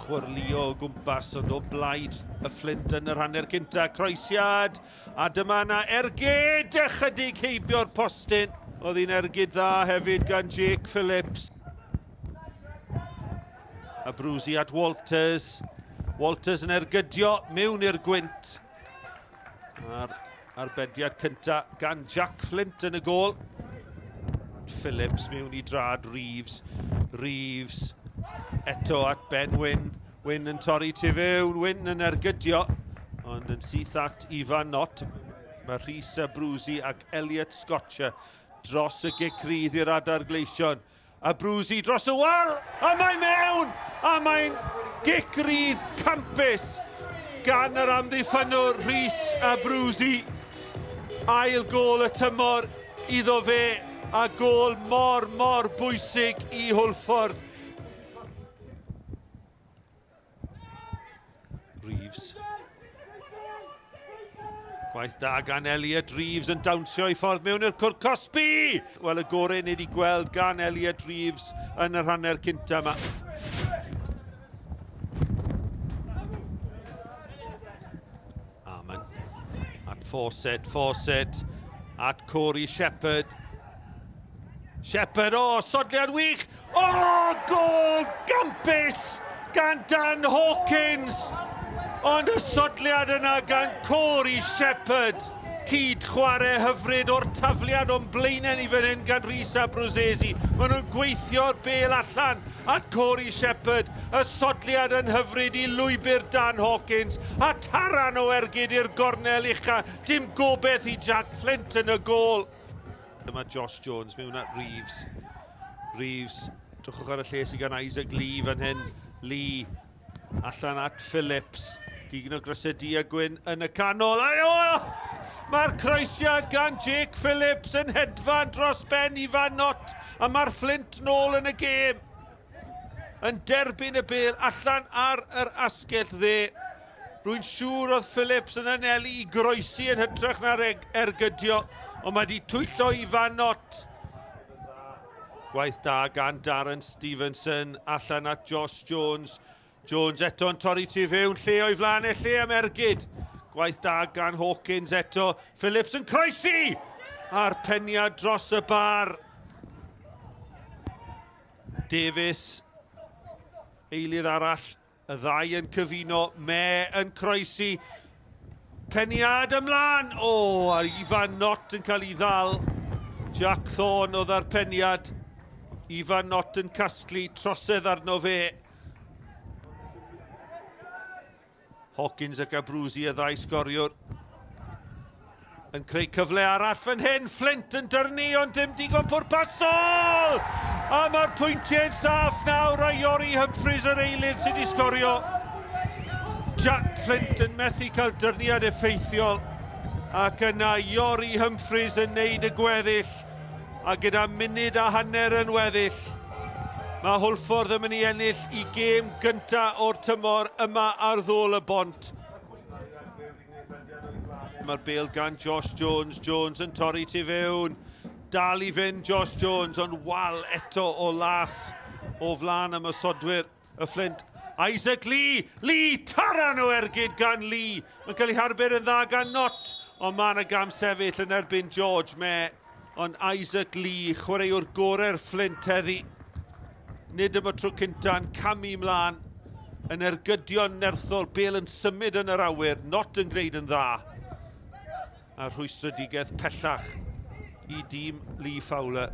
chwyrlio o gwmpas, ond o blaid y Fflint yn yr hanner cynta. Croesiad, a dyma yna ergyd ychydig heibio'r postyn. Oedd hi'n ergyd dda hefyd gan Jake Phillips. A Brwsi at Walters. Walters yn ergydio mewn i'r gwynt. A'r arbediad cynta gan Jack Flint yn y gôl. Phillips mewn i drad Reeves. Reeves eto at Ben Wyn. Wyn yn torri tu fewn, Wyn yn ergydio, ond yn syth at Ifan Knott. Mae Rhys Abruzzi ac Elliot Scotcher dros y gic rydd i'r adar gleision. Abruzzi dros y wal, a mae mewn! A mae'n gic rydd campus gan yr amddiffynnwr Rhys Abruzzi. Ail gôl y tymor iddo fe, a gôl mor, mor bwysig i Hwlffordd. Reeves. Gwaith da gan Elliot Reeves yn dawnsio i ffordd mewn i'r cwr cosbi! Wel, y gorau ni wedi gweld gan Elliot Reeves yn yr hanner cynta yma. Amen. At Fawcett, Fawcett, at Corey Shepherd. Shepherd, o, oh, sodliad wych! O, oh, gol gampus gan Dan Hawkins! Ond y sodliad yna gan Corey Shepherd. Cyd chwarae hyfryd o'r tafliad o'n blaenau ni fan hyn gan Rhys Abruzzese. Maen nhw'n gweithio'r bel allan at Corey Shepherd. Y sodliad yn hyfryd i lwybr Dan Hawkins a taran o ergyd i'r gornel ucha. Dim gobeith i Jack Flint yn y gôl. Dyma Josh Jones mewn at Reeves. Reeves, drychwch ar y lle sydd gan Isaac Lee fan hyn. Lee allan at Phillips. Digon o grysau du a gwyn yn y canol. Ai, o! Mae'r croesiad gan Jake Phillips yn hedfan dros ben Ifan Knott a mae'r Fflint nôl yn y gêm. Yn derbyn y bêl allan ar yr asgell dde. Rwy'n siŵr oedd Phillips yn anelu i groesi yn hytrach na'r ergydio, ond mae wedi twyllo Ifan Knott. Gwaith da gan Darren Stevenson allan at Josh Jones. Jones eto yn torri tu fewn, lle o'i flaen e, lle am ergyd. Gwaith da gan Hawkins eto. Phillips yn croesi! A'r peniad dros y bar. Davies, eilydd arall, y ddau yn cyfuno, Me yn croesi. Peniad ymlaen! O, oh, a Ifan Knott yn cael ei ddal. Jack Thorne oedd ar peniad. Ifan Knott yn casglu trosedd arno fe. Hawkins ac Abruzzi y ddau sgoriwr. Yn creu cyfle arall fan hyn, Flint yn dyrnu ond dim digon pwrpasol! A mae'r pwyntiau'n saff nawr a Iori Humphreys yr eilydd sydd wedi sgorio. Jack Flint yn methu cael dyrniad effeithiol ac yna Iori Humphreys yn neud y gweddill a gyda munud a hanner yn weddill mae Hwlffordd yn mynd i ennill i gêm gynta o'r tymor yma ar ddôl y bont. Mae'r bêl gan Josh Jones. Jones yn torri tu fewn. Dal i fynd Josh Jones, ond wal eto o las o flaen ymosodwyr y Fflint. Isaac Lee! Lee! Taran o ergyd gan Lee! Mae'n cael ei harbed yn dda gan Knott, ond mae yna gam sefyll yn erbyn George Mayer. Ond Isaac Lee, chwaraewr gorau'r Fflint heddi, nid am y tro cynta'n camu mlaen yn ergydion nerthol, bel yn symud yn yr awyr, Knott yn gwneud yn dda. A rhwystredigaeth pellach i dîm Lee Fowler.